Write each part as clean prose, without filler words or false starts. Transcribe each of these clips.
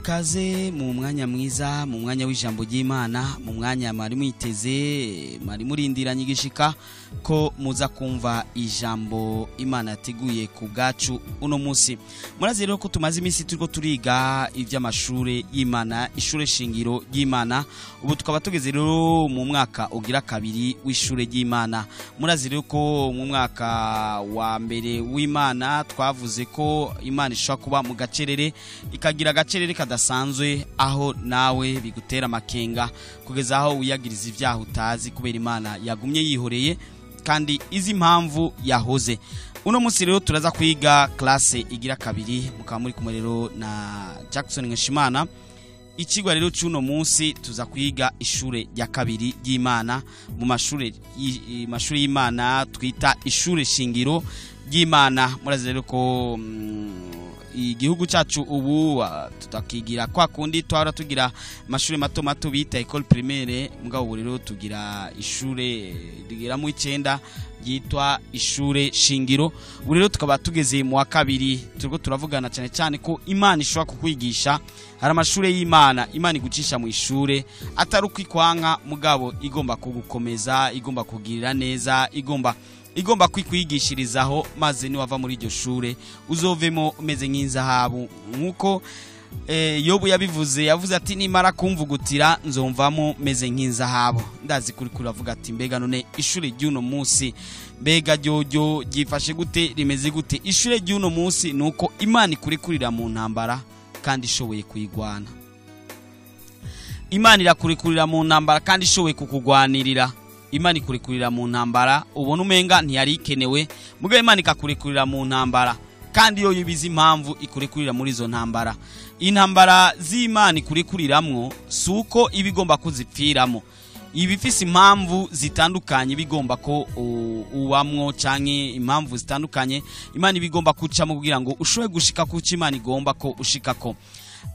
Kaze mu mwanya mwiza, mu mwanya w'ijambo ry'Imana, mu mwanya mwari mwiteze, mwari murindiranye igishika ko muza kumva ijambo Imana yateguye ku bwacu uno munsi. Murazi rero ko tumaze iminsi turiko turiga ivy'amashure y'Imana, ishure shingiro ry'Imana. Ubu tukaba tugeze rero mu mwaka ugira kabiri w'ishure ry'Imana. Murazi rero ko mu mwaka wa mbere w'Imana twavuze ko Imana ishobora kuba mu gacerere, ikagira agacerere kadasanzwe, aho nawe bigutera amakenga kugeza aho wiyagiriza ivyaha utazi, kubera Imana yagumye yihoreye kandi izi mpamvu yahoze. Uno munsi rero turaza kwiga classe igira kabiri, mukaba muri kumwe rero na Jackson Nkeshimana. Ikigwa rero cy'uno munsi tuza kwiga ishure rya kabiri ry'Imana mu mashure y'Imana twita ishure shingiro ry'Imana. Murazi rero ko igihugu cyacu ubu tutakigira kwa kundi twara tugira amashure mato mato bita école primaire, mugabo rero tugira ishure rigera mu 9 ryitwa ishure shingiro. Ubu rero tukaba tugeze mu wa kabiri, turiko turavugana cyane cyane ko Imana ishobora kukwigisha. Hari amashure y'Imana, Imana igucisha mu ishure atari ukwikwanka, mugabo igomba kugukomeza, igomba kugirira neza, igomba kwikwigishirizaho, maze niwava muri iryo shure uzovemo umeze nk'inzahabu, nkuko Yobu yabivuze. Yavuze ati nimara kumvugutira nzomvamo meze nk'inzahabu. Ndazi kuri kuravuga ati mbega none ishure ry'uno munsi mbega ryoryo ryifashe gute, rimeze gute? Ishure ry'uno munsi nuko Imana ikurekurira mu ntambara kandi ishoboye kuyigwana. Imana irakurekurira mu ntambara kandi ishoboye kukugwanirira. Imana ikurekurira mu ntambara ubona umenga ntiyari ikenewe, mugabo Imana ikakurekurira mu ntambara kandi yo yibiza impamvu ikurekurira muri izo ntambara. Intambara z'Imana ikurekuriramwo suko ibigomba kuzipfiramo, ibifise impamvu zitandukanye bigomba ko ubamwo, canke impamvu zitandukanye Imana ibigomba kucamo kugira ngo ushobore gushika ku Imana igomba ko ushikako.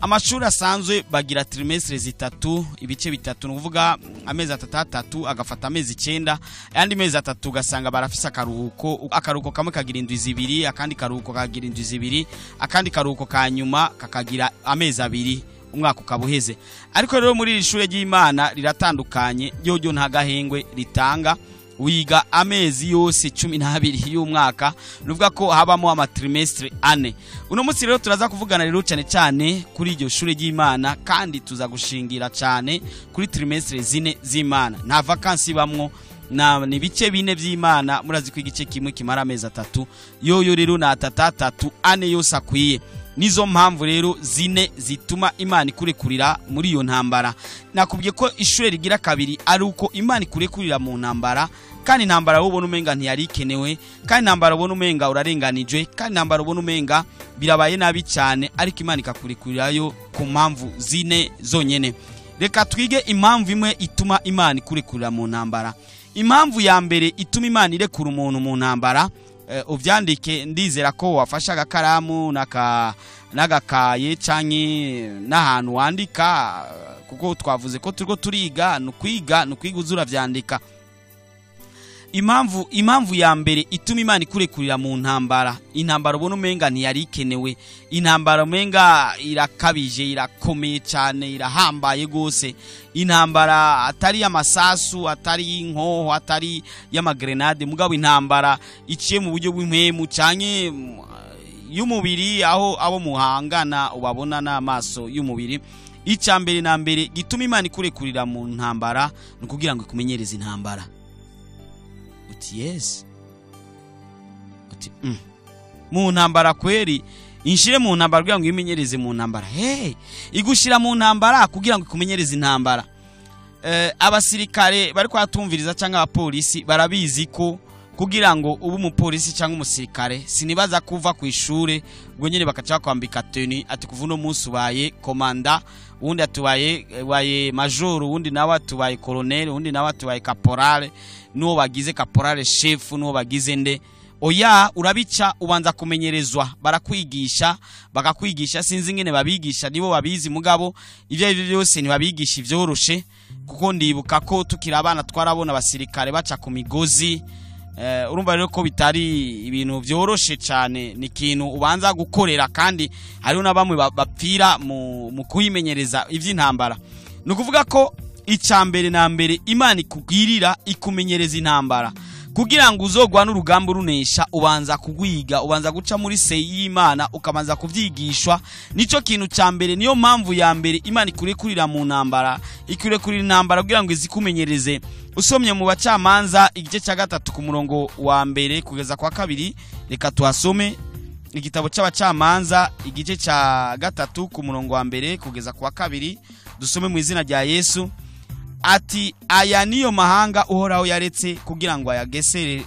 Amashuri asanzwe bagira trimestre zitatu, ibice bitatu, nukuvuga amezi atatu agafata amezi 9, ayandi mezi atatu ugasanga barafise akaruhuko. Akaruhuko kamwe kagira indwi zibiri, akandi karuhuko kagira indwi zibiri, akandi karuhuko ka nyuma kakagira amezi 2, umwaka ukabuheze. Ariko rero muri iri shure ry'Imana riratandukanye, ryoryo nta gahengwe ritanga. Wiga amezi yose 12 y'umwaka, nuvuga ko habamo ama trimestre 4. Uno munsi rero turaza kuvugana rero cyane cyane kuri iryo shure ry'Imana, kandi tuza gushingira cyane kuri trimestre zine z'Imana. Nta vacances bamwo, na ni bice bine by'Imana. Murazi ko igice kimwe kimara amezi 3, yoyo rero na 3 4 yose akwiye. Nizo mpamvu rero zine zituma Imana ikurekurira muri iyo ntambara. Nakubwiye ko ishure rigira kabiri ari uko Imana ikurekurira mu ntambara, kandi intambara ubona umenga ntiyari ikenewe, kandi intambara ubona umenga urarenganijwe, kandi intambara ubona umenga birabaye nabi cyane, ariko Imana ikakurekurirayo ku mpamvu zine zonyene. Reka twige impamvu imwe ituma Imana ikurekurira mu ntambara. Impamvu ya mbere ituma Imana irekura umuntu mu ntambara, uvyandike, ndizera ko wafasha agakaramu n'agakaye canke n'ahantu wandika, kuko twavuze ko turiko turiga, nukwiga uzura vyandika. Impamvu ya mbere ituma Imana ikurekurira mu ntambara, intambara ubona umenga ntiyari ikenewe, intambara umenga irakabije, irakomeye cyane, irahambaye gose, intambara atari y'amasasu, atari y'inkoho, atari y'amagrenade, mugabo intambara iciye mu buryo bw'impemu canke y'umubiri, aho abo muhangana ubabona n'amaso y'umubiri. Icya mbere na mbere gituma Imana ikurekurira mu ntambara ni kugira ngo ikumenyereze intambara. Uti yes. Uti mu ntambara kweri, inshire mu ntambara kugira ngo imenyereze mu ntambara. Hey, igushira mu ntambara kugira ngo ikumenyereze intambara. Abasirikare bari kwatumviriza cyangwa abapolisi barabizi ko kugira ngo ube umupolisi cyangwa umusirikare sinibaza kuva ku ishure ubwo nyene bakaca kwambika tenue, ati kuva uno munsi ubaye komanda, uwundi atubaye baye major, uwundi nawe atubaye colonel, uwundi nawe atubaye caporal, nuwo bagize caporal chef, nuwo bagize nde. Oya, urabica ubanza kumenyerezwa, barakwigisha, bakakwigisha, sinzi ngene babigisha nibo babizi, mugabo ivyo ivyo byose ntibabigisha ivyoroshe, kuko ndibuka ko tukiri abana twarabona abasirikare baca ku migozi. Urumva rero ko bitari ibintu byoroshe cyane, ni ikintu ubanza gukorera, kandi hariho na bamwe bapfira mu kuyimenyereza iby'intambara. Ni ukuvuga ko icya mbere na mbere Imana ikugirira, ikumenyereza intambara kugira ngo uzogwane urugamba urunesha. Ubanza kugwiga, ubanza guca muri seyi y'Imana, ukabanza kuvyigishwa. Nico kintu ca mbere, niyo mpamvu ya mbere Imana ikurekurira mu ntambara, ikurekurira intambara kugira ngo izikumenyereze. Usomye mu Bacamanza igice cya 3 ku murongo wa 1 kugeza kwa 2, reka tuhasome. Igitabo cy'Abacamanza igice cya 3 ku murongo wa 1 kugeza kwa 2, dusome mu izina rya Yesu. Ati: aya niyo mahanga Uhoraho yaretse kugira ngo ayagesere,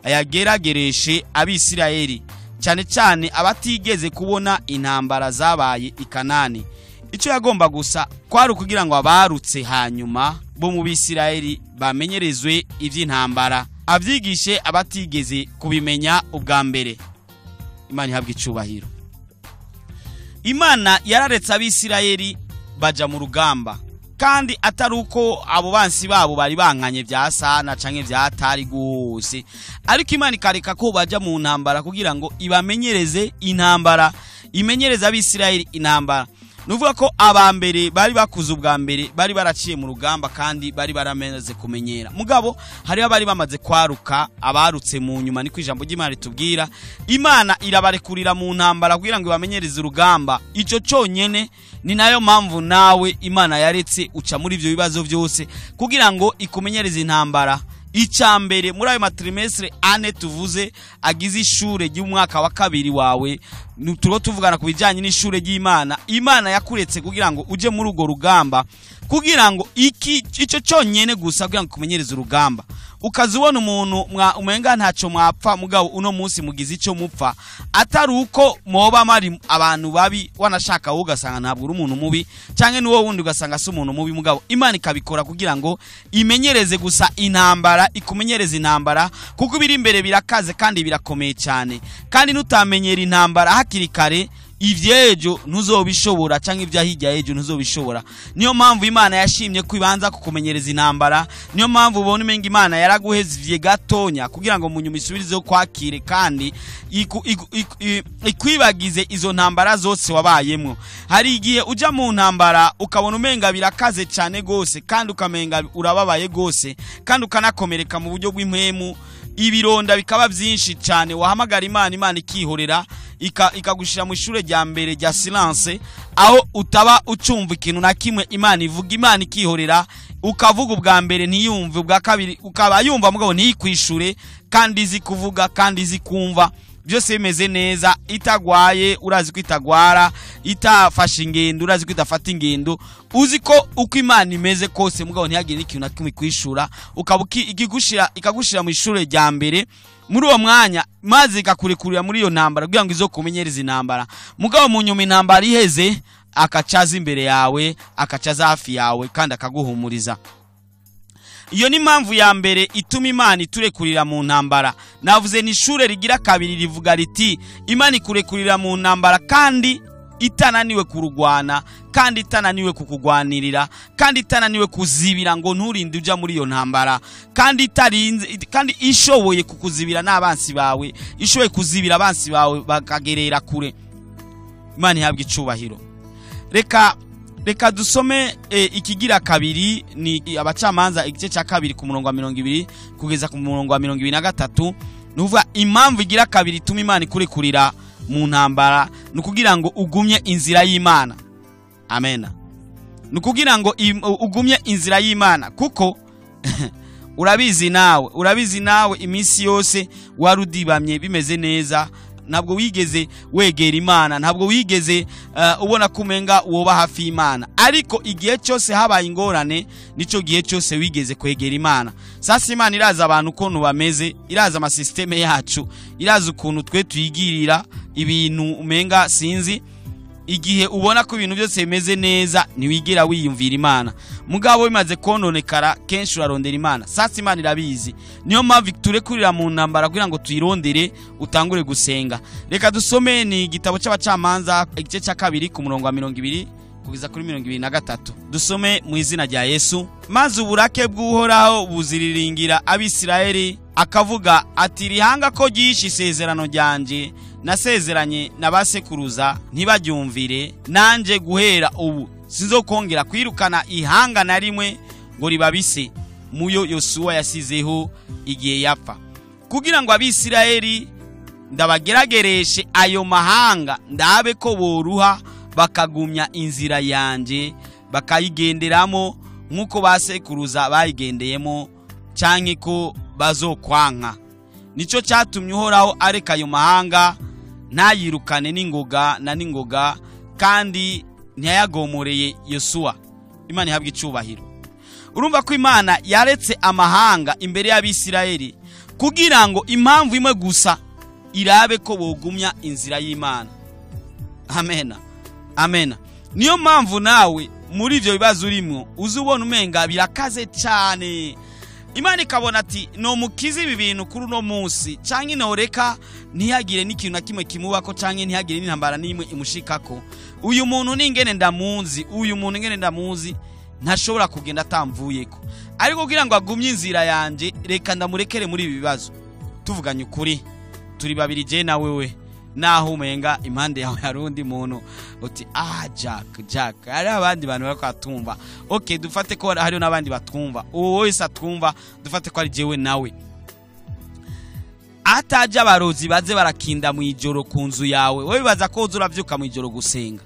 ayageragereshe Abisirayeli, cyane cyane abatigeze kubona intambara zabaye i Kanani. Icyo yagomba gusa kwari ukugira ngo abarutse hanyuma bo mu Bisirayeli bamenyerezwe iby'intambara, abyigishe abatigeze kubimenya ubwa mbere. Imana ihabwe icubahiro. Imana yararetse Abisirayeli baja mu rugamba, kandi atari uko abo bansi babo bari bankanye bya sana canke byatari gose, ariko Imana ikareka ko baja mu ntambara kugira ngo ibamenyereze intambara, imenyereze Abisirayeli intambara. Nuvuga ko abambere bari bakuze ubwa mbere bari baraciye mu rugamba kandi bari baramaze kumenyera. Mugabo hariho abari bamaze kwaruka, abarutse mu nyuma, niko ijambo ry'Imana ritubwira. Imana irabarekurira mu ntambara kugira ngo ibamenyereze urugamba. Ico conyene ni nayo mpamvu nawe Imana yaretse uca muri ivyo bibazo byose kugira ngo ikumenyereze intambara. Icya mbere muri ayo matrimestre ane tuvuze agize ishure ry'umwaka wa 2 wawe, turiho tuvugana ku bijyanye n'ishure ry'Imana. Imana yakuretse kugira ngo uje muri urwo rugamba, kugira ngo icyo cyonyine gusa, kugira ngo kumenyereze urugamba. Ukaza ubona umuntu umenga ntacyo mwapfa, mugabo uno munsi mugize icyo mupfa, atari uko mwoba mari abantu babi, wanashaka wowe ugasanga ntabwo uri umuntu mubi, canke n'uwo wundi ugasanga si umuntu mubi, mugabo Imana ikabikora kugira ngo imenyereze gusa intambara, ikumenyereze intambara, kuko ibiri imbere birakaze kandi birakomeye cyane. Kandi nutamenyera intambara hakiri kare, ivyejo ntuzobishobora, canke ibya hirya ejo ntuzobishobora. Niyo mpamvu Imana yashimye ko ibanza kukumenyereza intambara. Niyo mpamvu ubona umenga Imana yaraguhezivye gatonya kugira ngo munyuma isubirizeho kwakire, kandi ikwibagize izo ntambara zose wabayemwo. Hari igihe uja mu ntambara ukabona umenga birakaze cyane gose, kandi ukamenga urababaye gose, kandi ukanakomereka mu buryo bw'impwemu, ibironda bikaba byinshi cyane. Wahamagara Imana, Imana ikihorera, ikagushira mu ishure rya mbere rya silence, aho utaba ucumva ikintu na kimwe Imana ivuga. Imana ikihorera, ukavuga ubwa mbere ntiyumve, ubwa kabiri ukaba yumva mugabo ntiyikwishure, kandi izi kuvuga kandi izi kumva, byose bimeze neza, itagwaye urazi ko itagwara, itafashe ingendo urazi ko idafata ingendo, uzi ko uko Imana imeze kose, mugabo ntihagire n'ikintu na kimwe kwishura. Ukaba ikagushira mu ishure rya mbere muri uwo mwanya, maze ikakurekurira muri iyo ntambara kugira ngo izo kumenyereza intambara. Mugabo mu nyuma intambara iheze, akacaza imbere yawe, akacaza hafi yawe, kandi akaguhumuriza. Iyo ni impamvu ya mbere ituma Imana iturekurira mu ntambara. Navuze ni ishure rigira kabiri rivuga riti Imana ikurekurira mu ntambara kandi itananiwe kurugwana, kandi itananiwe kukugwanirira, kandi itananiwe kuzibira ngo nturinde uja muri iyo ntambara, kandi itarinze, kandi ishoboye kukuzibira n'abansi bawe, ishoboye kuzibira abansi bawe bakagerera kure. Imana ihabwe icubahiro. Reka dusome ikigira kabiri, ni Abacamanza igice cya 2 ku murongo wa 20 kugeza ku murongo wa 23. Nuvuga impamvu igira kabiri ituma Imana ikurekurira mu ntambara, ni ukugira ngo ugumye inzira y'Imana. Amen. Ni ukugira ngo ugumye inzira y'Imana, kuko urabizi nawe iminsi yose warudibamye bimeze neza, ntabwo wigeze wegera Imana, ntabwo wigeze ubona kumenga woba hafi y'Imana, ariko igihe cyose habaye ingorane nico gihe cyose wigeze kwegera Imana. Sasa Imana iraza abantu ukuntu bameze, iraza amasysteme yacu, iraza ukuntu twe tuyigirira ibintu umenga sinzi. Igihe ubona ko ibintu byose bimeze neza ntiwigera wiyumvira Imana, mugabo bimaze kononekara kenshi urarondera Imana. Sasa Imana irabizi, niyo mpamvu turekurira mu ntambara kugira ngo tuyirondere, utangure gusenga. Reka dusome ni igitabo cy'Abacamanza igice cya 2 ku murongo wa 20 kugeza kuri 23. Dusome mu izina rya Yesu. Maze uburake bw'Uhoraho buziriringira Abisirayeli Akavuga ati: "Rihanga ko ryishe isezerano ryanje nasezeranye na basekuruza ntibaryumvire, nanje guhera ubu sinzokongera kwirukana ihanga na rimwe ngo ribabise muyo Yosuwa yasizeho igihe yapfa, kugira ngo Abisirayeli ndabageragereshe ayo mahanga, ndabe ko boruha bakagumya inzira yanje bakayigenderamo nk'uko basekuruza bayigendeyemo, canke ko bazokwanka. Nicyo cyatumye Uhoraho areka ayo mahanga ntayirukane n'ingoga na n'ingoga, kandi ntiyayagomoreye Yosuwa." Imana ihabwa icubahiro. Urumva ko Imana yaretse amahanga imbere y'Abisirayeli kugira ngo impamvu imwe gusa, irabe ko bogumya inzira y'Imana. Amena, amena. Niyo mpamvu nawe muri ibyo bibazo urimo uzi ubona umenga birakaze cyane, Imana ikabona ati: "Nomukize ibi bintu kuri uno munsi, cyangwa noreka ntihagire n'ikintu na kimwe kimubako, cyangwa ntihagire n'intambara n'imwe imushikako. Uyu muntu n'ingene ndamuzi, uyu muntu ingene ndamuzi, ntashobora kugenda atamvuyeko. Ariko kugira ngo agumye inzira yanjye, reka ndamurekere muri ibi bibazo." Tuvuganye ukuri, turi babiri, je na wewe, naho umenga impande yawe hari undi muntu, uti: "Ah, Jack, Jack, hari abandi bantu bariko batumva." Okay, dufate ko hariho n'abandi batwumva. Uwo wese atwumva, dufate ko ari jewe nawe. Ataje abarozi baze barakinda mu ijoro ku nzu yawe, wowe bibaza ko uza uravyuka mu ijoro gusenga?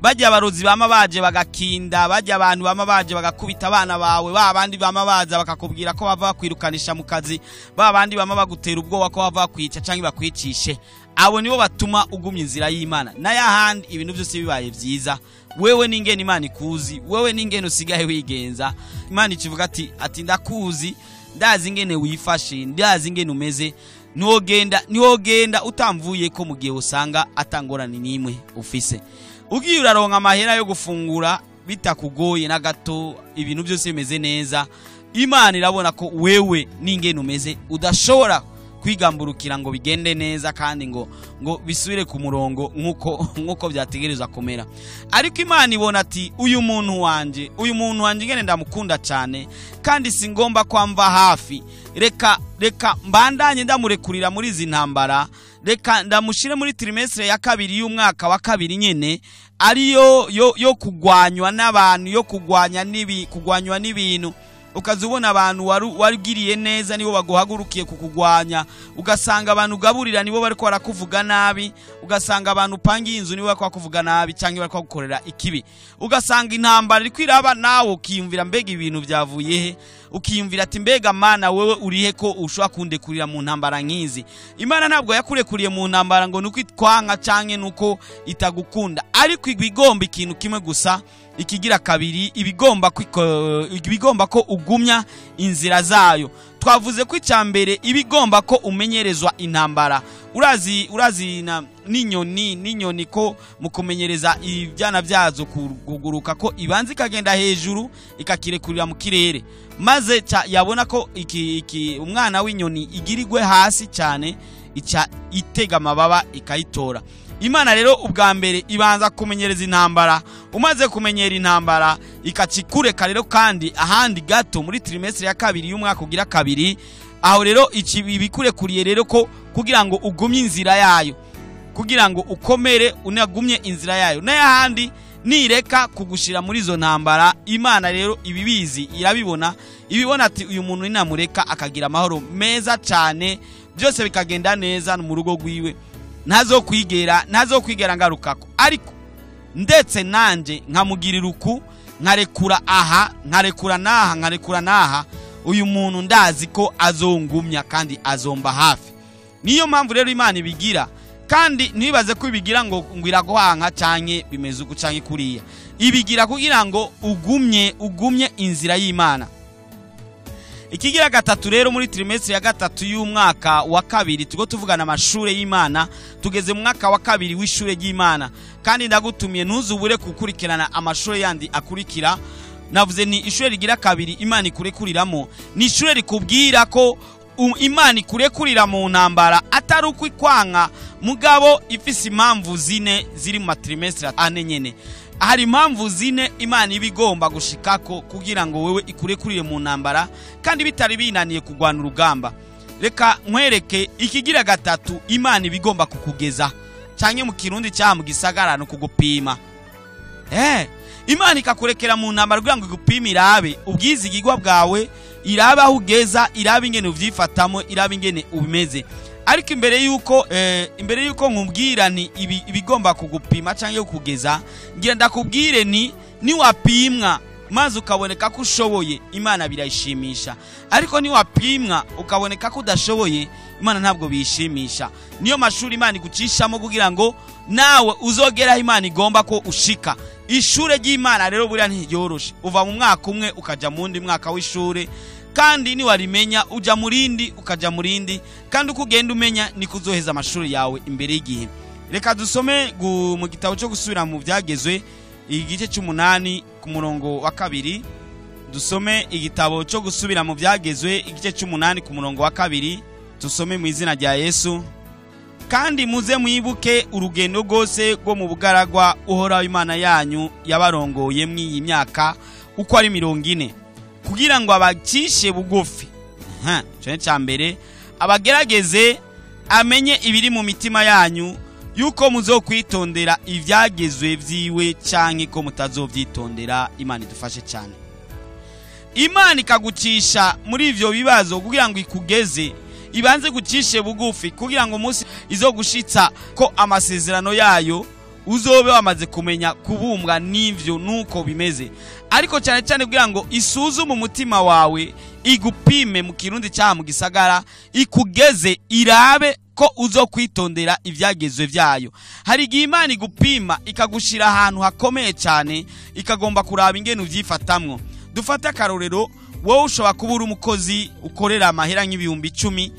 Bajya abarozi bama baje bagakinda, bajya abantu bama baje bagakubita abana bawe, ba bandi bama baza bakakubwira ko bava bakwirukanisha mu kazi, ba bandi bama bagutera ubwoba ko bava bakwica cyangwa bakwicishe, abo nibo batuma ugumya inzira y'Imana? N'ayahandi ibintu byose bibaye byiza, wewe n'ingene Imana ikuzi, wewe n'ingene usigaye wigenza, Imana ikivuga ati: "Ndakuzi, ndazi ingene wifashe, ndazi ingene umeze. Ntiwogenda utamvuye ko mu gihe usanga atangorane n'imwe ufise. Ugiye uraronka amahera yo gufungura bitakugoye na gato, ibintu byose bimeze neza, Imana irabona ko wewe n'ingene umeze udashobora kwigamburukira ngo bigende neza kandi ngo bisubire ku murongo nk'uko byategerezwa kumera. Ariko Imana ibona ati: 'Uyu muntu wanje, uyu muntu wanje ingene ndamukunda cyane, kandi singomba kwamva hafi, reka mbandanye ndamurekurira muri izi ntambara, reka ndamushire muri trimestre ya kabiri y'umwaka wa kabiri nyene, ariyo yo kugwanywa n'abantu, yo kugwanya n'ibi, kugwanywa n'ibintu.'" Ukaza ubona abantu warugiriye neza nibo baguhagurukiye kukugwanya, ugasanga abantu ugaburira nibo bariko barakuvuga nabi, ugasanga abantu upangiye inzu nibo bariko bakuvuga nabi cyangwa bariko bagukorera ikibi, ugasanga intambara iriko iraba, nawe ukiyumvira: "Mbega ibintu byavuye he?" Ukiyumvira ati: "Mbega Mana, wewe urihe ko ushobora kundekurira mu ntambara nk'izi?" Imana ntabwo yakurekuriye mu ntambara ngo nuko itwanka canke nuko itagukunda, ariko igomba ikintu kimwe gusa. Ikigira kabiri, ibigomba ko ugumya inzira zayo. Twavuze ko icya mbere ibigomba ko umenyerezwa intambara. Urazi n'inyoni ko mu kumenyereza ibyana byazo kuguruka, ko ibanza ikagenda hejuru ikakirekurira mu kirere, maze yabona ko iki umwana w'inyoni igirigwe hasi cyane, ica itega amababa ikayitora. Imana rero ubwa mbere ibanza kumenyereza intambara. Umaze kumenyera intambara, ikacikureka rero kandi ahandi gato muri trimestre ya kabiri y'umwaka ugira kabiri. Aho rero iki ibikurekuriye rero ko kugira ngo ugumye inzira yayo, kugira ngo ukomere unagumye inzira yayo. N'ayahandi nireka kugushira muri izo ntambara, Imana rero ibibizi, irabibona, ibibona ati: "Uyu muntu ninamureka akagira amahoro meza cyane, byose bikagenda neza mu rugo rwiwe, ntazokwigera ngarukako. Ariko ndetse nanje nkamugirira uku, nkarekura aha, nkarekura n'aha, nkarekura n'aha, uyu muntu ndazi ko azongumya kandi azomba hafi." Niyo mpamvu rero Imana ibigira, kandi ntibaze ko ibigira ngo iraguhanka canke bimeze uku canke kuriya. Ibigira kugira ngo ugumye inzira y'Imana. Ikigira gatatu rero, muri trimestre ya gatatu y'umwaka wa kabiri, tugo tuvugana amashure y'Imana. Tugeze mu mwaka wa kabiri w'ishure ry'Imana, kandi ndagutumiye ntuzubure gukurikirana amashure yandi akurikira. Navuze ni ishure rigira kabiri Imana ikurekuriramwo, ni ishure rikubwira ko Imana ikurekurira mu ntambara atari uko ikwanka, mugabo ifise impamvu zine ziri mu matrimestre ane nyene. Hari impamvu zine Imana iba igomba gushikako kugira ngo wewe ikurekurire mu ntambara kandi bitari binaniye kurwana urugamba. Reka nkwereke ikigira gatatu Imana ibigomba kukugeza, canke mu Kirundi cyaha mu gisagara no kugupima. Imana ikakurekera mu ntambara kugira ngo igupime, irabe ubwizigirwa bwawe, irabe aho ugeza, irabe ingene uvyifatamo, irabe ingene ubimeze. Ariko imbere yuko nkubwira ni ibigomba kugupima canke kukugeza, ngira ndakubwire ni niwapimwa maze ukaboneka ko ushoboye, Imana birayishimisha. Ariko niwapimwa ukaboneka ko udashoboye, Imana ntabwo biyishimisha. Niyo mashuri Imana igucishamo kugira ngo nawe uzogeraho Imana igomba ko ushika. Ishure ry'Imana rero buriya ntiryoroshe. Uva mu mwaka umwe ukaja mu wundi mwaka w'ishure, kandi niwarimenya uja murindi ukaja murindi, kandi uko ugenda umenya niko uzoheza amashuri yawe imbere y'igihe. Reka dusome mu gitabo cyo gusubira mu byagezwe igice c'umunani ku murongo wa 2. Dusome igitabo cyo gusubira mu byagezwe igice c'umunani ku murongo wa 2. Dusome mu izina rya Yesu. Kandi muze mwibuke urugendo rwose rwo mu bugaragwa Uhoraho Imana yanyu yabarongoye mw'iyi myaka uko ari 40, kugira ngo abacishe bugufi. Cyo cya mbere, abagerageze amenye ibiri mu mitima yanyu, yuko muzokwitondera ivyagezwe vyiwe canke ko mutazovyitondera. Imana idufashe cyane. Imana ikagucisha muri ivyo bibazo kugira ngo ikugeze, ibanze gucishe bugufi, kugira ngo umunsi izogushitsa ko amasezerano yayo uzobe wamaze kumenya kubumbwa n'ivyo nuko bimeze. Ariko cyane cyane kugira ngo isuzume umutima wawe, igupime mu Kirundi cyaha mu gisagara, ikugeze, irabe ko uzokwitondera ivyagezwe vyayo. Hari igihe Imana igupima ikagushira ahantu hakomeye cyane, ikagomba kuraba ingene uvyifatamwo. Dufate akarorero, wowe ushobora kuba uri umukozi ukorera amahera nk'ibihumbi 10,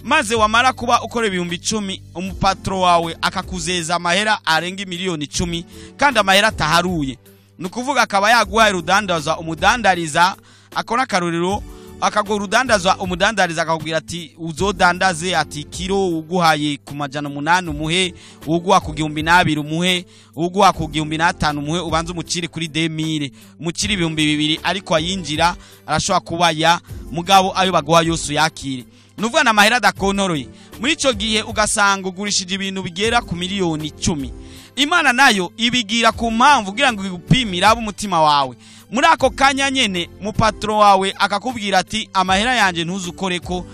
maze wamara kuba ukora ibihumbi 10, umupatro wawe akakuzeza amahera arenga miliyoni 10, kandi amahera ataharuye. Ni ukuvuga akaba yaguhaye urudandaza umudandariza, akora akarorero, akagura urudandaza umudandariza akakubwira ati uzodandaze, ati kiro uguhaye ku 800 umuhe, uguha ku 2000 umuhe, uguha ku 1500 umuhe, ubanze umucire kuri 2000, umucire 2000, ariko ayinjira arashobora kuba ya mugabo ayo baguha yose yakire. Nuvuga na mahera adakontoroye. Muri ico gihe ugasanga ugurishije ibintu bigera ku miliyoni 10. Imana nayo ibigira ku mpamvu kugira ngo igupimire abo umutima wawe. Muri ako kanya nyene mupatro wawe akakubwira ati amahera yanje ntuzukoreko,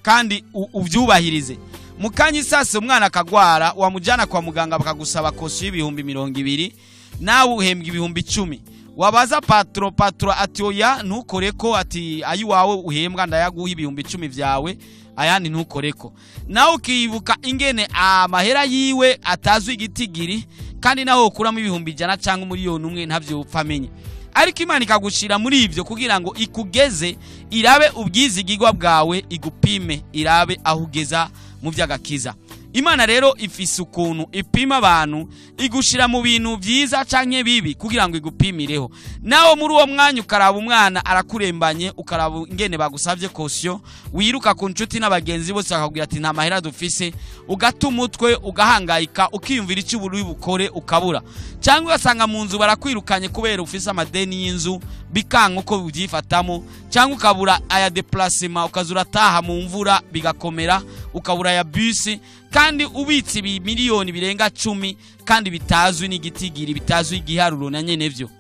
kandi uvyubahirize. Mukanya isase umwana akagwara, wamujana kwa muganga bakagusaba kosi y'ibihumbi 20, nawe uhembwa ibihumbi 10. Wabaza patro ati oya ntukoreko, ati ayi wawe uhembwa ndayaguha ibihumbi 10 vyawe, ayandi ntukoreko. Nawe ukibuka ingene amahera yiwe atazwi igitigiri, kandi nawe ukuramo ibihumbi 100 cyangwa miliyoni 1 ntavyo upfa amenye. Ariko Imana ikagushira muri ivyo kugira ngo ikugeze, irabe ubwizigirwa bwawe, igupime, irabe aho ugeza mu vy'agakiza. Imana rero ifise ukuntu ipima abantu, igushira mu bintu vyiza canke bibi kugira ngo igupimireho. Nawe muri uwo mwanya ukaraba umwana arakurembanye, ukaraba ingene bagusavye kosyo, wiruka ku nshuti n'abagenzi bose bakakubwira ati nta mahera dufise, ugata umutwe, ugahangayika, ukiyumvira icyo uburi bukore ukabura. Cyangwa ugasanga mu nzu barakwirukanye kubera ufise amadeni y'inzu, bikanka uko ubyifatamo, cyangwa ukabura aya déplacement ukazura taha mu mvura bigakomera, ukabura ya bus, kandi ubitse ibi miliyoni birenga 10 kandi bitazwi n'igitigiri, bitazwi igiharuro na nyene vyo.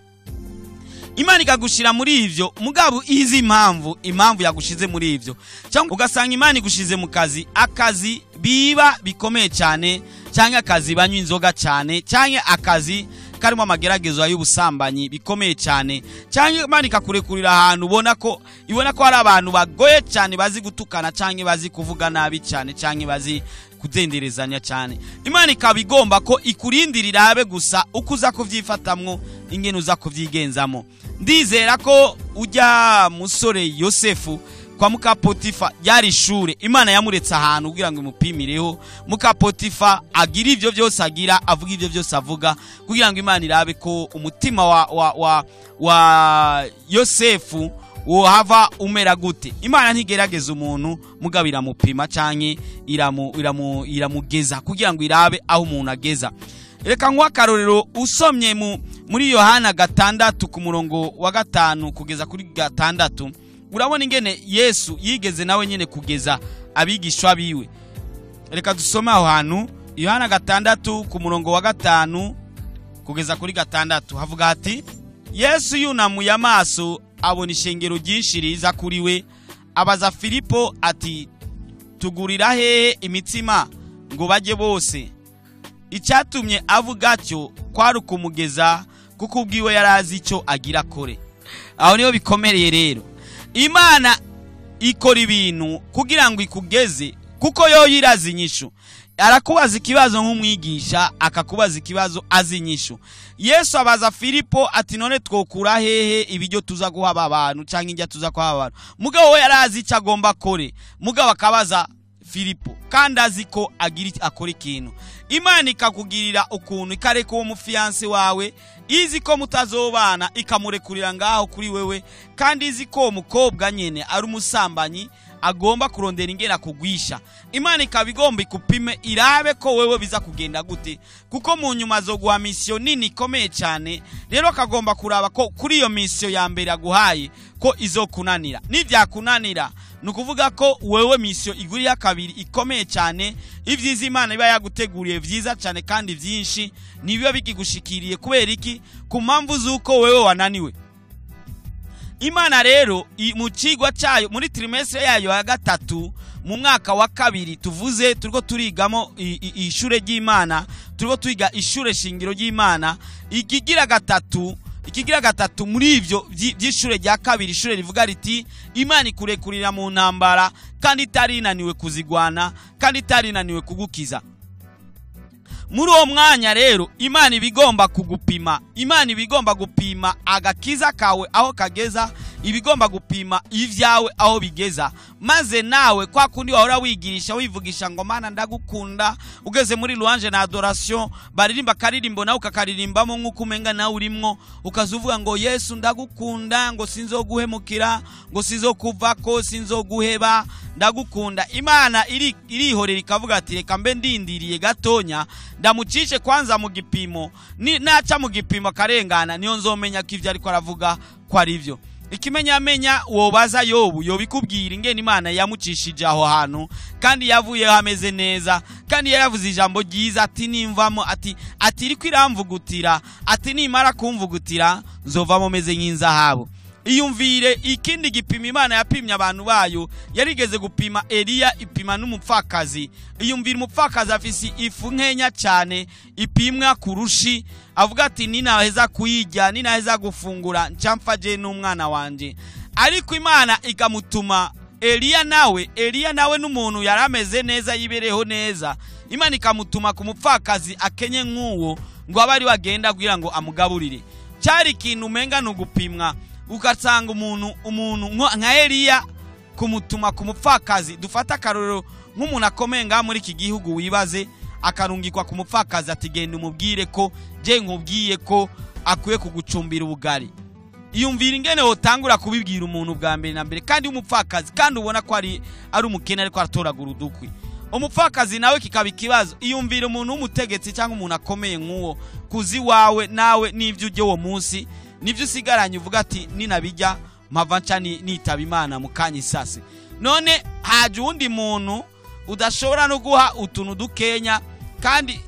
Imana ikagushira muri ivyo, mugabo izi impamvu yagushize muri ivyo. Cyangwa ugasanga Imana igushize mu kazi, akazi biba bikomeye cyane, cyangwa akazi banywa inzoga cyane, cyangwa akazi karimo amageragezo y'ubusambanyi bikomeye cyane, cyangwa Imana ikakurekurira ahantu ubona ko ibona ko hari abantu bagoye cyane, bazi gutukana cyangwa bazi kuvuga nabi cyane, cyangwa bazi kudenderezanya cyane. Imana ikabigomba ko ikurindirira abe gusa uko uza kuvyifatamwo, ingene uza kuvyigenzamo. Ndizera ko ujya musore Yosefu kwa muka Potifa yari ishure, Imana yamuretse ahantu kugira ngo imupimireho. Muka Potifa agira ivyo byose agira, avuga ivyo byose avuga, kugira ngo Imana irabe ko umutima wa Yosefu wohava umera gute. Imana ntigerageza umuntu, mugabo iramupima canke iramugeza kugira ngo irabe aho umuntu ageza. Reka nguhe akarorero usomye muri Yohana 6 ku murongo wa 5 kugeza kuri 6, urabona ingene Yesu yigeze nawe nyene kugeza Abigishwa biwe. Reka dusome aho hantu, Yohana 6 ku murongo wa 5 kugeza kuri 6, havuga hati: Yesu yunamuye amaso abona ishengero ryinshi riza kuri we, abaza Filipo ati: tugurira hehe imitsima ngo bajye bose? Icyatumye avuga atyo kwari ukumugeza, kuko ubwiwe yari azi icyo agira kore. Aho niho bikomereye rero. Imana ikora ibintu kugira ngo ikugeze, kuko yo yirazi inyishu. Arakubaza ikibazo nk'umwigisha, akakubaza ikibazo azi inyishu. Yesu abaza Filipo ati: none twokura hehe ibiryo tuza guha aba bantu, cyangwa indya tuza guha aba bantu? Mugabo we yarazi icyo agomba kore, mugabo akabaza Filipo kandi azi ko agira akora ikintu. Imana ikakugirira ukuntu, ikareka uwo mufiyanse wawe izi ko mutazobana, ikamurekurira ngaho kuri wewe, kandi izi ko uwo mukobwa nyene ari umusambanyi agomba kurondera ingena kugwisha. Imana ikaba igomba ikupime, irabe ko wewe biza kugenda gute, kuko mu nyuma zo guha misiyo nini ikomeye cyane. Rero akagomba kuraba ko kuri iyo misiyo ya mbere aguhaye ko izokunanira. Nivyakunanira, ni ukuvuga ko wewe misiyo iguri ya kabiri ikomeye cyane, ibyiza Imana iba yaguteguriye vyiza cyane kandi byinshi nibiba bikigushikiriye. Kubera iki? Ku mpamvu z'uko wewe wananiwe. Imana rero mu cigwa cyayo muri trimestre yayo ya 3 mu mwaka wa 2 tuvuze turiko turigamo ishure ry'Imana, turiko twiga ishure shingiro ry'Imana, ikigira gatatu muri ivyo by'ishure rya kabiri, ishure rivuga riti: Imana ikurekurira mu ntambara kandi itarinaniwe kuzigwana, kandi itarinaniwe kugukiza. Muri uwo mwanya rero Imana ibigomba kugupima, Imana ibigomba gupima agakiza kawe aho kageza, ibigomba gupima ivyawe aho bigeza. Maze nawe kwa kundi wahora wigirisha wivugisha ngo Mana ndagukunda, ugeze muri louange na adoration baririmba karirimbo nawe ukakaririmbamo nk'uko umenga nawe urimwo, ukazuvuga ngo Yesu ndagukunda, ngo sinzoguhemukira, ngo sinzokuvako, sinzoguheba, ndagukunda. Imana irihorera ikavuga ati: reka mbe ndindiriye gatonya, ndamucishe kwanza mu gipimo, naca mu gipimo akarengana, niyo nzomenya ko ivyo ariko aravuga ko ari byo. Ikimenyamenya wobaza Yobu, yobikubwira ingene Imana yamucishije aho hantu, kandi yavuyeho ameze neza, kandi yaravuze ijambo ryiza ati: nimvamo, ati iriko iramvugutira, ati nimara kumvugutira nzovamo meze nk'inzahabu. Iyumvire ikindi gipimo Imana yapimye abantu bayo, yarigeze gupima Eliya, ipima n'umupfakazi. Iyumvire umupfakazi afise ifu nkenya cyane ipimwa kurushi, avuga ati: ninaheza kuyijya, ninaheza gufungura, ncamfaje n'umwana wanje. Ariko Imana ikamutuma Eliya, nawe Eliya nawe n'umuntu yarameze neza yibereho neza, Imana ikamutuma ku mupfakazi akenye nk'uwo ngo abe ari wagenda kugira ngo amugaburire. Cyari ikintu umenga ni ugupimwa, ugasanga umuntu nka Eliya kumutuma ku mupfakazi. Dufata akarorero nk'umuntu akomeye ngaha muri iki gihugu, wibaze akarungikwa ku mupfakazi ati: genda umubwire ko je nkubwiye ko akwiye kugucumbira ubugari. Iyumvira ingene wotangura kubibwira umuntu bwa mbere na mbere, kandi w'umupfakazi, kandi ubona ko ari umukene ariko aratoragura udukwi. Umupfakazi nawe kikaba ikibazo. Iyumvira umuntu w'umutegetsi cyangwa umuntu akomeye nk'uwo kuzi wawe nawe n'ivyo ujye uwo munsi nivyo usigaranye, uvuga ati ninabijya mpava nca nitaba Imana mu kanya isase. None haje uwundi muntu udashobora no guha utuntu dukenya, kandi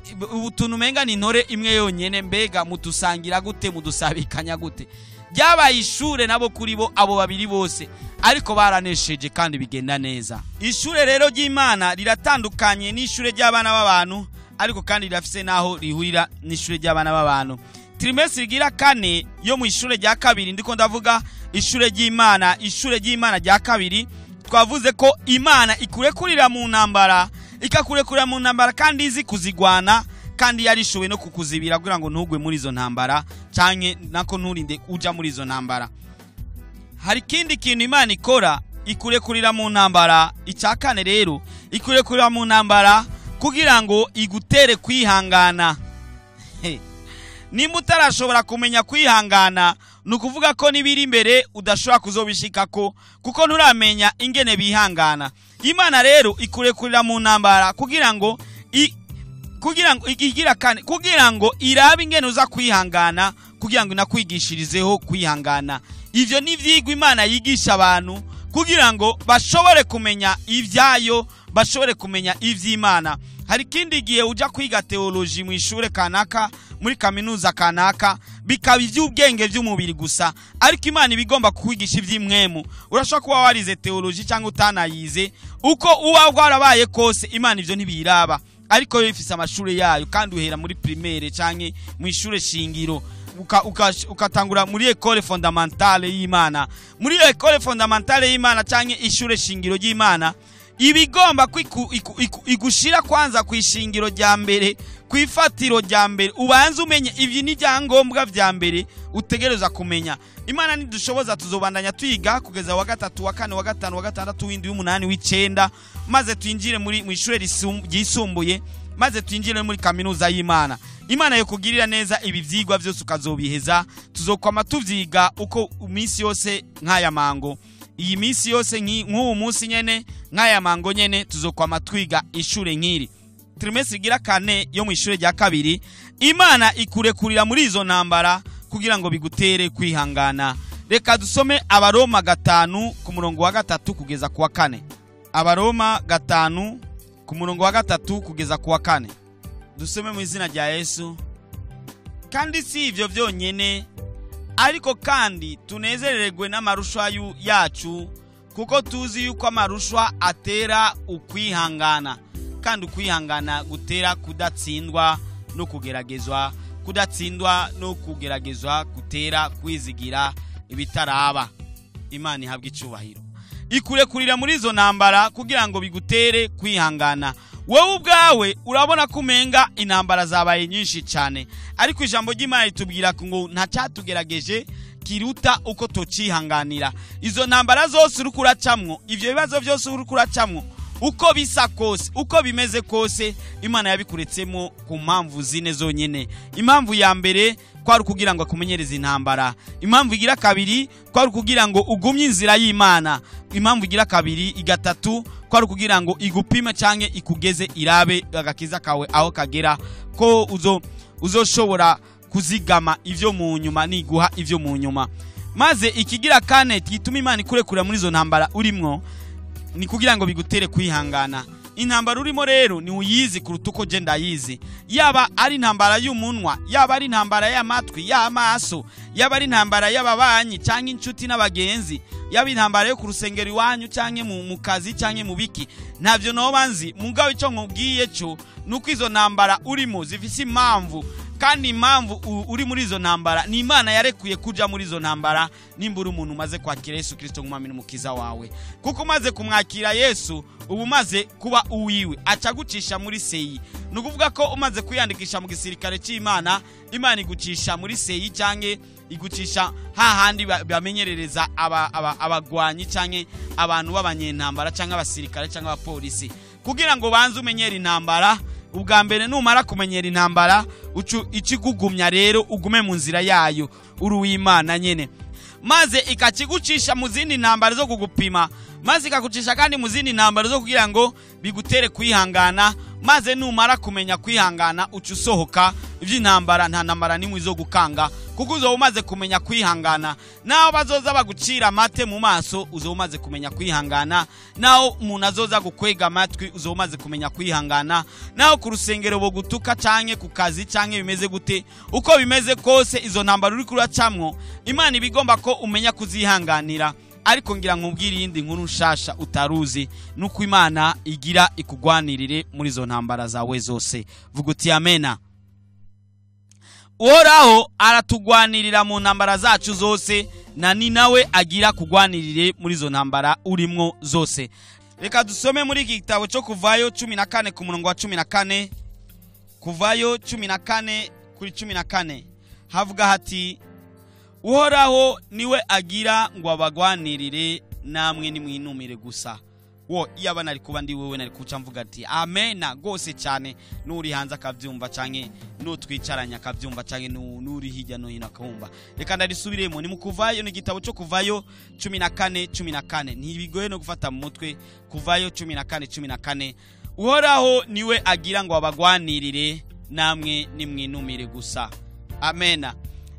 utuntu umenga ni intore imwe yonyene, mbega mudusangira gute, mudusabikanya gute? Ryabaye ishure nabo kuri bo abo babiri bose, ariko baranesheje kandi bigenda neza. Ishure rero ry'Imana riratandukanye n'ishure ry'abana b'abantu, ariko kandi rirafise naho rihurira n'ishure ry'abana b'abantu. Trimestre igira 4 yo mu ishure rya kabiri, ndiko ndavuga ishure ry'Imana, ishure ry'Imana rya kabiri, twavuze ko Imana ikurekurira mu ntambara, ikakurekurira mu ntambara kandi izi kuzigwana, kandi yarishowe no kukuzibira kugira ngo ntugwe muri izo ntambara, canke nako nturinde uja muri izo ntambara. Hari ikindi kintu Imana ikora, ikurekurira mu ntambara. Icya kane rero, ikurekurira mu ntambara kugira ngo igutere kwihangana. Nimba utarashobora kumenya kwihangana, ni ukuvuga ko n'ibiri imbere udashobora kuzobishikako, kuko nturamenya ingene bihangana. Imana rero ikurekurira mu ntambara kugira ngo igira kane, kugira ngo irabe ingene uza kwihangana, kugira ngo inakwigishirizeho kwihangana. Ivyo ni ivyigwa Imana yigisha abantu kugira ngo bashobore kumenya ivyayo, bashobore kumenya ivy'Imana. Hari ikindi gihe uja kwiga teoloji mu ishure kanaka, muri kaminuza kanaka, bikaba ivy'ubwenge vy'umubiri gusa, ariko Imana ibigomba kukwigisha ivy'imwemu. Urashobora kuba warize teoloji cyangwa utanayize, uko uba warabaye kose Imana ivyo ntibiraba, ariko yo ifise amashure yayo, kandi uhera muri primaire canke mu ishure shingiro, ukatangura muri école fondamentale y'Imana. Muri école fondamentale y'Imana canke ishure shingiro ry'Imana, ibigomba igushira kwanza ku ishingiro rya mbere, ku ifatiro rya mbere, ubanze umenye ibi ni ibyangombwa vya mbere utegereza kumenya. Imana nidushoboza tuzobandanya twiga kugeza wa gatatu, wa kane, wa gatanu, wa gatandatu, w'indwi, w'umunani, w'icenda, maze twinjire muri mu ishure ryisumbuye, maze twinjire muri kaminuza y'Imana. Imana yo kugirira neza ibi vyigwa vyose ukazobiheza. Tuzokwama tuvyiga uko iminsi yose nk'aya mango, iyi minsi yose nk'uwu munsi nyene nk'aya mango nyene tuzokwama twiga ishure nk'iri. Trimestre igira kane yo mu ishure rya kabiri, Imana ikurekurira muri izo ntambara kugira ngo bigutere kwihangana. Reka dusome Abaroma 5 ku murongo wa 3 kugeza ku wa 4. Abaroma 5 ku murongo wa 3 kugeza ku wa 4. Dusome mu izina rya Yesu. Kandi si ivyo vyonyene, ariko kandi tunezererwe n'amarushwa yacu, kuko tuzi yuko amarushwa atera ukwihangana, kandi ukwihangana gutera kudatsindwa no kugeragezwa, kudatsindwa no kugeragezwa gutera kwizigira ibitaraba. Imana ihabwe icubahiro. Ikurekurira muri izo ntambara kugira ngo bigutere kwihangana. Wowe ubwawe urabona ko umenga intambara zabaye nyinshi cyane, ariko ijambo ry'Imana ritubwira ngo nta cyatugerageje kiruta uko tocihanganira. Izo ntambara zose uri kuracamwo, ivyo bibazo byose uri kuracamwo, uko bisa kose, uko bimeze kose, Imana yabikuretsemo ku mpamvu zine zonyene. Impamvu ya mbere kwari kugira ngo akumenyereze intambara. Impamvu igira kabiri kwari kugira ngo ugumye inzira y'Imana. Impamvu igira kabiri igatatu kwari kugira ngo igupime canke ikugeze irabe agakiza kawe aho kagera, ko uzoshobora kuzigama ivyo mu nyuma niguha ivyo mu nyuma. Maze ikigira kane gituma Imana ikurekura muri izo ntambara urimwo ni kugira ngo bigutere kwihangana. Intambara urimo rero ni uyizi kuruta uko je ndayizi. Yaba ari intambara y'umunwa, yaba ari intambara y'amatwi, y'amaso, yaba ari intambara y'ababanyi canke inshuti n'abagenzi, yaba intambara yo ku rusengero iwanyu canke mu kazi canke mu biki, ntavyo noba nzi. Mugabo ico nkubwiye cyo nuko izo ntambara urimo zifise impamvu, kandi impamvu uri muri izo ntambara ni Imana yarekuye kuja muri izo ntambara. Nimba uri umuntu umaze kwakira Yesu Kristo nk'umwami n'umukiza wawe, kuko umaze kumwakira Yesu ubu umaze kuba uwiwe, aca agucisha muri seyi. Ni ukuvuga ko umaze kwiyandikisha mu gisirikare c'Imana, Imana igucisha muri seyi canke igucisha hahandi bamenyerereza abagwanyi canke abantu b'abanyentambara canke abasirikare canke abapolisi, kugira ngo banze umenyere intambara. Ubwa mbere numara kumenyera intambara, ucu ikigugumya rero ugume mu nzira yayo uri uw'Imana nyene, maze ikakigucisha mu zindi ntambara zo kugupima, maze ikagucisha kandi mu zindi ntambara zo kugira ngo bigutere kwihangana. Maze numara kumenya kwihangana ucu usohoka ivy'intambara, nta ntambara nimwe izo gukanga, kuko uzoba umaze kumenya kwihangana. Naho bazoza bagucira amate mu maso, uzoba umaze kumenya kwihangana. Naho umuntu azoza gukwega amatwi, uzoba umaze kumenya kwihangana. Naho ku rusengero bogutuka canke ku kazi canke bimeze gute, uko bimeze kose izo ntambara uri kuracamwo, Imana ibigomba ko umenya kuzihanganira. Ariko ngira nkubwire iyindi nkuru nshasha utaruzi, nuko Imana igira ikugwanirire muri izo ntambara zawe zose. Vuga uti amena. Uhoraho aratugwanirira mu ntambara zacu zose, na ni nawe agira kugwanirire muri izo ntambara urimwo zose. Reka dusome muri iki gitabo cyo Kuvayo 14 ku murongo wa 14. Kuvayo 14 kuri 14 havuga hati: Uhoraho niwe agira ngo abagwanirire, namwe nimwinumire gusa. Wo iyaba nari kuba ndi wewe nari kuca mvuga ati amena gose cyane. Nuri hanze akavyumva canke nutwicaranya akavyumva canke nuri hirya no hino akumva. Reka ndarisubiremo, ni mu Kuvayo, ni igitabo cyo Kuvayo 14:14. Ntibigoye no gufata mu mutwe. Kuvayo 14:14. Uhoraho niwe agira ngo abagwanirire, namwe nimwinumire gusa. Amena.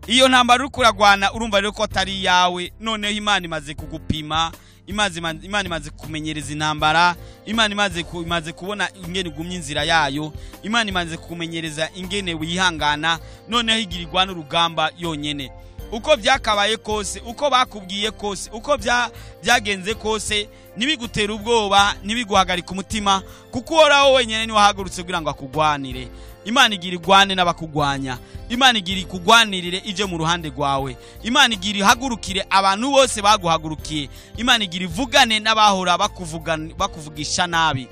Iyo ntambara uri kuragwana urumva rero ko atari yawe. Noneho Imana imaze kugupima, Imana imaze kumenyereza intambara. Imana imaze kubona ingene ugumya inzira yayo. Imana imaze kumenyereza ingene wihangana. Noneho igirirwa n'urugamba yonyene. Uko byakabaye kose, uko bakubwiye kose, uko byagenze kose, ntibigutera ubwoba, ntibiguhagarika umutima, kuko Uhoraho wenyine niwe wahagurutse kugira ngo akugwanire. Imana igira igwane n'abakugwanya. Imana igira ikugwanirire ije mu ruhande rwawe. Imana igira ihagurukire abantu bose baguhagurukiye. Imana igira ivugane n'abahora bakuvugisha nabi.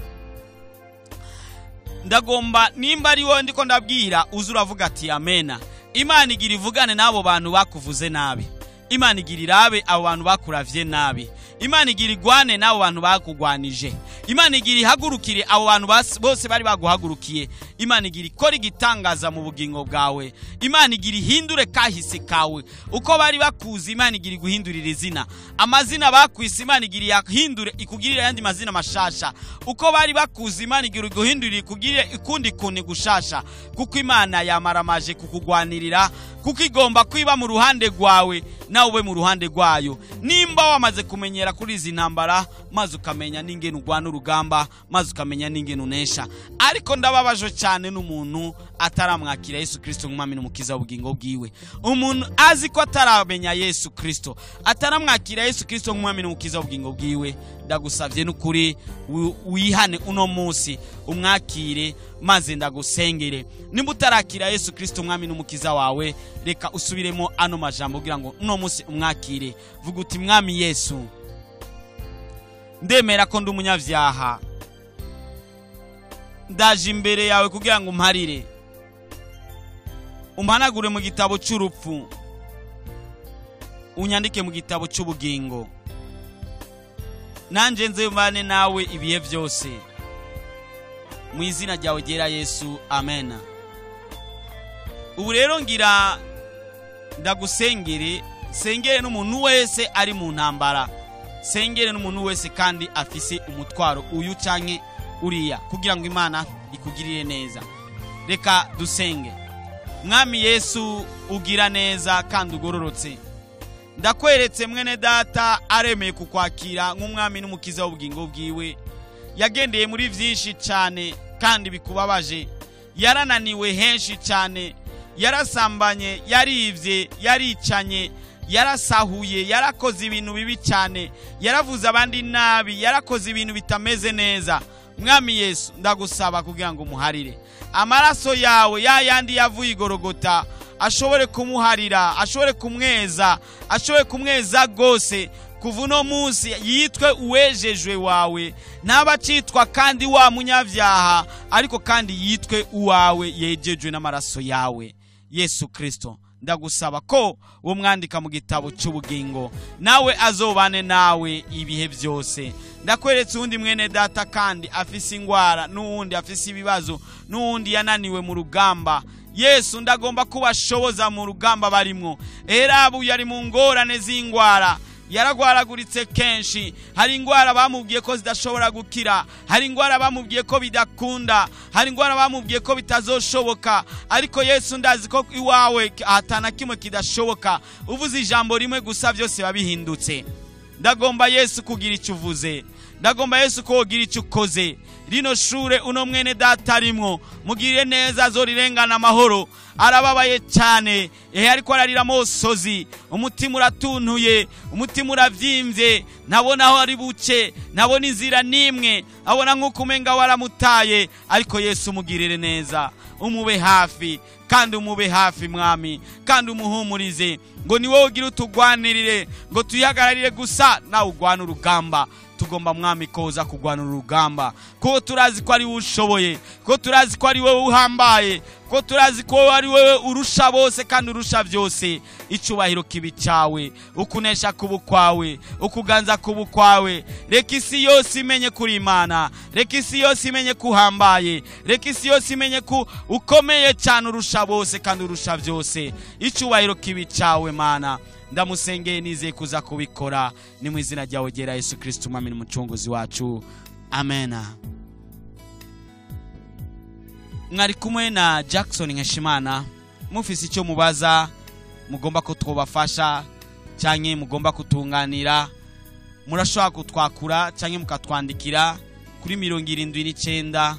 Ndagomba nimba ari wowe ndiko ndabwira, uze uravuga ati amena. Imana igira ivugane n'abo bantu bakuvuze nabi. Imana igira irabe abo bantu bakuravye nabi. Imana igira igwane n'abo bantu bakugwanije. Imana igira ihagurukire abo bantu bose bari baguhagurukiye. Imana igira ikora igitangaza mu bugingo bwawe. Imana igira ihindure kahise kawe. Uko bari bakuzi, Imana igira iguhindurira izina. Amazina bakwise, Imana igira iyahindure, ikugirire ayandi mazina mashasha. Uko bari bakuzi, Imana igira iguhindurire, ikugirire ikundi kuntu gushasha. Kuko Imana yamaramaje kukugwanirira, kuko igomba kwiba mu ruhande rwawe, nawe ube mu ruhande rwayo. Nimba wamaze kumenyera kuri izi ntambara, maze ukamenya n'ingene urwana urugamba, maze ukamenya n'ingene unesha. Ariko ndababajwe cyane n'umuntu ataramwakira Yesu Kristo nk'umwami n'umukiza w'ubugingo bwiwe. Umuntu azi ko ataramenya Yesu Kristo, ataramwakira Yesu Kristo nk'umwami n'umukiza w'ubugingo bwiwe, ndagusavye n'ukuri wihane uno munsi, umwakire, maze ndagusengere. Nimba utarakira Yesu Kristo umwami n'umukiza wawe, reka usubiremo ano majambo kugira ngo uno munsi umwakire. Vuga uti: Mwami Yesu, ndemera ko ndi umunyabyaha, ndaje imbere yawe kugira ngo umparire, umpanagure mu gitabo cy'urupfu, unyandike mu gitabo cy'ubugingo, nanjye nze mbane nawe ibihe byose, mu izina ryawe ryera Yesu, amen. Ubu rero ngira ndagusengere, sengere n'umuntu wese ari mu ntambara, sengere n'umuntu wese kandi afise umutwaro uyu canke uriya, kugira ngo Imana ikugirire neza. Reka dusenge. Mwami Yesu, ugira neza kandi ugororotse, ndakweretse mwene data aremeye kukwakira nk'umwami n'umukiza w'ubugingo bwiwe. Yagendeye muri byinshi cyane kandi bikubabaje, yarananiwe henshi cyane, yarasambanye, yarivye, yaricanye, yarasahuye, yarakoze ibintu bibi cyane, yaravuze abandi nabi, yarakoze ibintu bitameze neza. Mwami Yesu, ndagusaba kugira ngo umuharire amaraso yawe ya yandi yavuye igorogota, ashobore kumuharira, ashobore kumweza, ashobore kumweza gose. Kuva uno munsi yitwe uwejejwe wawe, ntaba acitwa kandi wa munyabyaha, ariko kandi yitwe uwawe yejejwe n'amaraso yawe. Yesu Kristo, ndagusaba ko uwo mwandika mu gitabo cy'ubugingo, nawe azobane nawe ibihe byose. Ndakweretse uwundi mwene data kandi afise ingwara, n'uwundi afise ibibazo, n'uwundi yananiwe mu rugamba. Yesu, ndagomba kubashoboza mu rugamba barimwo. Erabu yari mu ngorane z'ingwara, yaragwaraguritse kenshi. Hari ingwara bamubwiye ko zidashobora gukira, hari ingwara bamubwiye ko bidakunda, hari ingwara bamubwiye ko bitazoshoboka. Ariko Yesu, ndazi ko iwawe atana kimwe kidashoboka. Uvuze ijambo rimwe gusa byose babihindutse. Ndagomba Yesu kugira icyo uvuze, ndagomba Yesu ko wogira icyo ukoze. Rino shure uno mwene data arimwo, mugirire neza azorirengana amahoro. Arababaye cyane, ehe ariko ararira amosozi, umutima uratuntuye, umutima uravyimbye, ntabona aho ari buce, ntabona inzira n'imwe, abona nk'uko umenga waramutaye. Ariko Yesu, umugirire neza, umube hafi, kandi umube hafi Mwami, kandi umuhumurize, ngo ni wowe ugira utugwanirire, ngo tuyihagararire gusa, nawe ugwana urugamba. Tugomba Mwami koza kugwana urugamba, ko turazi ko ari wowe ushoboye, ko turazi ko ari wowe uhambaye, ko turazi ko ari wowe urusha bose kandi urusha byose. Icubahiro kibi cyawe, ukunesha kubu kwawe, ukuganza kubu kwawe. Reka isi yose imenye kuri Imana, reka isi yose imenye ko uhambaye, reka isi yose imenye ko ukomeye cyane urusha bose kandi urusha byose. Icubahiro kibi cyawe Mana. Ndamusengeye nizeye kuza kubikora, ni mu izina ryawe ryera Yesu Kristo umwami n'umucunguzi wacu, amena. Mwari kumwe na Jackson Nkeshimana. Mufise icyo mubaza, mugomba ko twobafasha canke mugomba kutunganira, Murashobora kutwakura cyangwa mukatwandikira kuri 79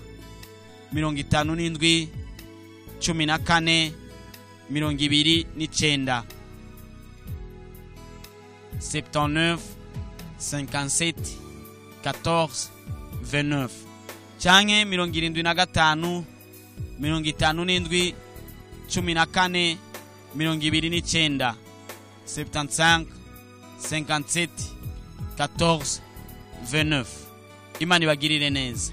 57 14 29, 79 57 14 29, canke 75 57 14 29, 75 57 14 29. Imana ibagirire neza.